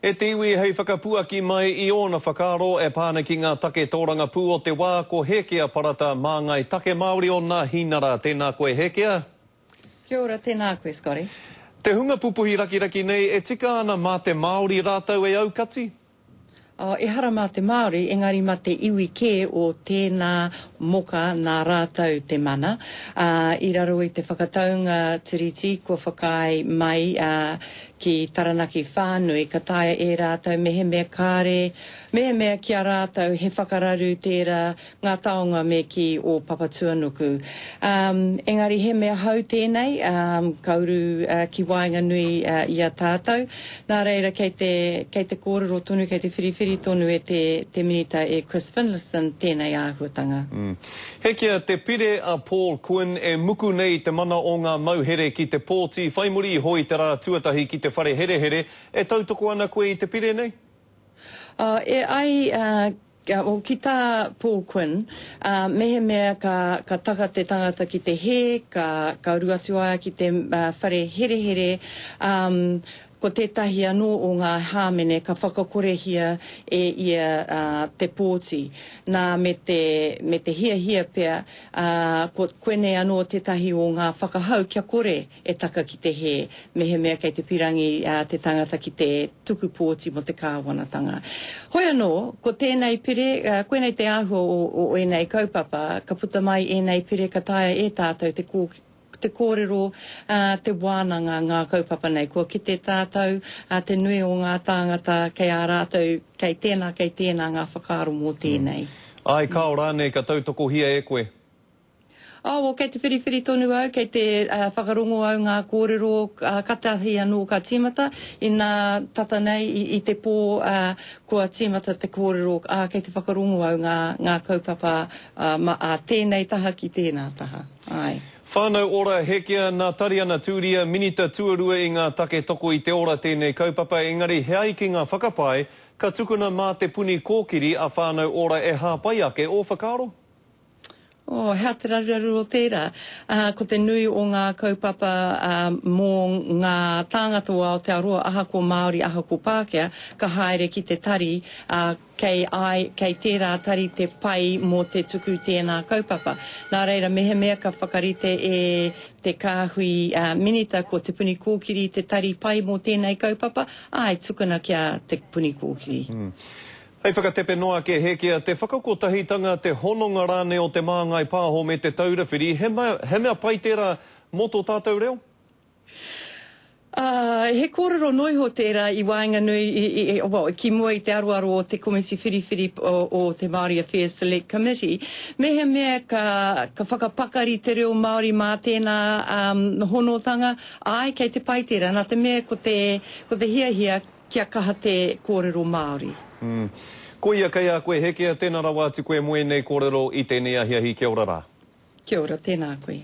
E te iwi hei whakapuaki mai i ōna whakaaro e pā ana ki ngā take tōrangapū o te wā, ko Hēkea Parata, māngai take Māori o Nāhinara. Tēnā koe Hēkea. Kia ora, tēnā koe Scotty. Te hunga pupuhi rakiraki nei, e tika ana mā te Māori rātou e aukati? Oh, ehara mā te Māori, engari mā te iwi kē o tēnā moka nā rātou te mana. Ā, i raro i te whakataunga Tiriti kua whakaae mai, ā, ki Taranaki whānui, ka taea e rātou mehemea kāre, mehemea ki a rātou he whakararu tērā ngā taonga me kī o Papatuanuku. Um, engari he mea hou tēnei, um, ka uru uh, ki waenganui uh, i a tātou. Nā reira, kei te, kei te kōrero tonu, kei te whiriwhiri tonu e te, te Minita e Chris Finlayson tēnei āhuatanga. Mm. Hekia te pire a Paul Quinn e muku nei te mana o ngā mauhere ki te pōti whai muri iho i te rā tuatahi ki te whare herehere, e tautoko ana koe i te pire nei? Uh, e ai uh, Ki tā Paul Quinn, mehemea ka, ka taka te tangata ki te hē, ka, ka uru atu aia ki te whare herehere, ko tētahi anō o ngā hāmene ka whakakorehia e ia te pōti. Nā, me te, me te hiahia pea, ko koinei anō tētahi o ngā whakahau kia kore e taka ki te hē, mehemea kei te pirangi te tangata ki te tuku pōti mō te kāwanatanga. Hoi anō, ko tēnei pire, koinei te āhua o, o ēnei kaupapa, ka puta mai ēnei pire ka taea e tātou te kō, te kōrero, te wānanga ngā kaupapa nei. Kua kite tātou, te nui o ngā tāngata kei a rātou, kei tēnā, kei tēnā ngā whakaaro mō tēnei. Āe, kāo rānei ka tautokohia e koe? Oh, well, kei te whiriwhiri tonu au, kei te whakarongo au ngā kōrero katahi anō ka tīmata, inā tata nei i, i te pō kua tīmata te kōrero, ā, kei te whakarongo au ngā, ngā kaupapa ma, ā tēnei taha ki tēnā taha, āe. Whānau Ora, Hekea, nā Tariana Tūria, Minita Tuarua i ngā take toko i te ora tēnei kaupapa, engari he ai ki ngā whakapae, ka tukuna mā Te Puni Kōkiri a Whānau Ora e hāpai ake ō whakaaro? Oh, hea te raruraru o tērā? Ā, ko te nui o ngā kaupapa, ā, mō ngā tāngata o Aotearoa, ahako Māori, ahako Pākehā, ka haere ki te tari, ā, kei ai, kei tērā tari te pai mō te tuku tēnā kaupapa. Nā reira, mehemea ka whakarite e te kāhui, ā, Minita ko Te Puni Kōkiri te tari pai mō tēnei kaupapa, āe, tukuna ki a Te Puni Kōkiri. Hei whakatepe noa ake, Hēkia, te whakakotahitanga, te hononga rānei o Te Māngai Pāho me Te Taura Whiri, he mea, he mea pai tērā mō tō tātou reo? Ā, he kōrero noa iho tērā i waenganui, i, i, i, well, ki mua i te aroaro o te Komiti Whiriwhiri o, o te Māori Affairs Select Committee. Mehemea ka, ka whakapakari te reo Māori mā tēnā um, honotanga, āe, kei te pai tērā, nā te mea ko te, ko te hiahia Kia kaha te kōrero Māori. Mm. Koia kei a koe Hekea, tēnā rawa atu koe mō ēnei kōrero i tēnei ahiahi, kia ora rā. Kia ora, tēnā koe.